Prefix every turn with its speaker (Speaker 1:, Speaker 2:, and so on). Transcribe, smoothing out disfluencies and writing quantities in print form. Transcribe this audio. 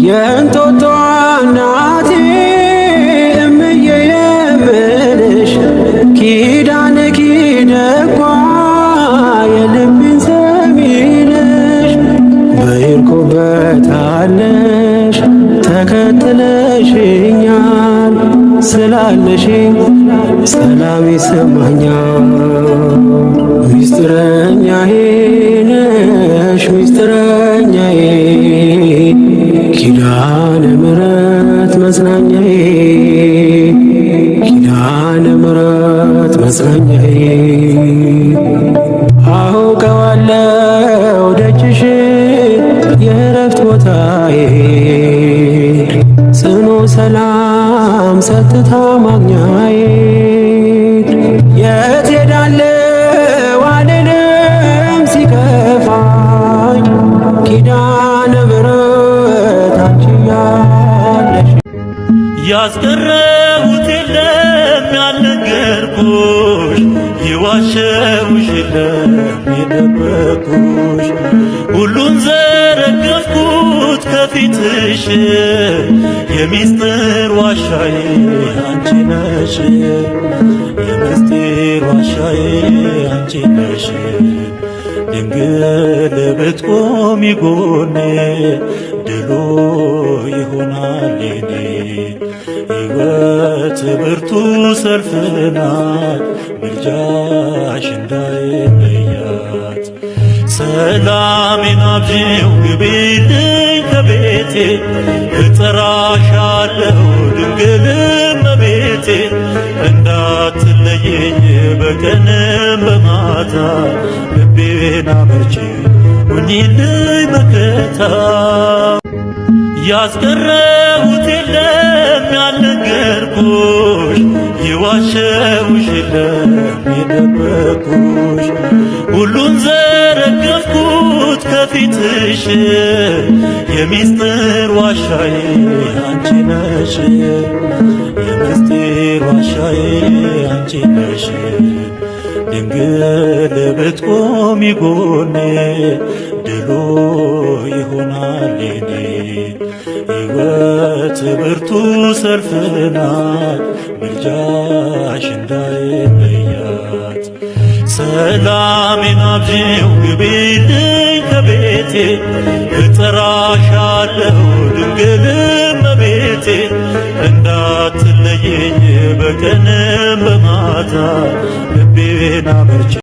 Speaker 1: የእንጦጦ እናቴ እምዬ የምልሽ ኪዳነ ኪደጓ የልቤን ሰሚነሽ በሄድኩበታለሽ ተከትለሽኛል ስላለሽ ሰላም ይሰማኛል። ሚስጥረኛዬ ነሽ ሚስጥረኛዬ ኪዳነ ምሕረት መጽናኛዬ ኪዳነ ምሕረት መጽናኛዬ አውቀዋለሁ ደጅሽ የእረፍት ቦታዬ ጽኑ ሰላም ጸጥታ ማግኛዬ የት ሄዳለሁ አልልም ሲከፋኝ ኪዳነ ምሕረት አንቺ ያለሽ
Speaker 2: ያስቀረሁት የለም ያልነገርኩሽ፣ የዋሸሁሽ የለም የደበቅኩሽ፣ ሁሉን ዘረገፍኩት ከፊትሽ፣ የሚስጥር ዋሻዬ አንቺ ነሽ፣ የሚስጥር ዋሻዬ አንቺ ነሽ። ድንግል ብትቆሚ ጎኔ ድሉ ይሆናል የኔ። ሕይወት ብርቱ ሰልፍ ናት፣ ምልጃሽ እንዳይለያት። ሰላሜን አብዢው ግቢልኝ ከቤቴ፣ እጠራሻለሁ ድንግል እመቤቴ፣ እንዳትለየኝ በቀንም በማታ፣ ልቤን አበርቺ ሁኚልኝ መከታ። ያስቀረሁት የለም ያልነገርኩሽ፣ የዋሸሁሽ የለም የደበቅኩሽ፣ ሁሉን ዘረገፍኩት ከፊትሽ፣ የሚስጥር ዋሻዬ አንቺ ነሽ፣ የሚስጥር ዋሻዬ አንቺ ነሽ። ድንግል ብትቆሚ ጎኔ ድሉ ይሆናል የኔ። ሕይወት ብርቱ ሰልፍ ናት፣ ምልጃሽ እንዳይለያት። ሰላሜን አብዢው ግቢልኝ ከቤቴ፣ እጠራሻለሁ ድንግል እመቤቴ፣ እንዳትለየኝ በቀንም በማታ፣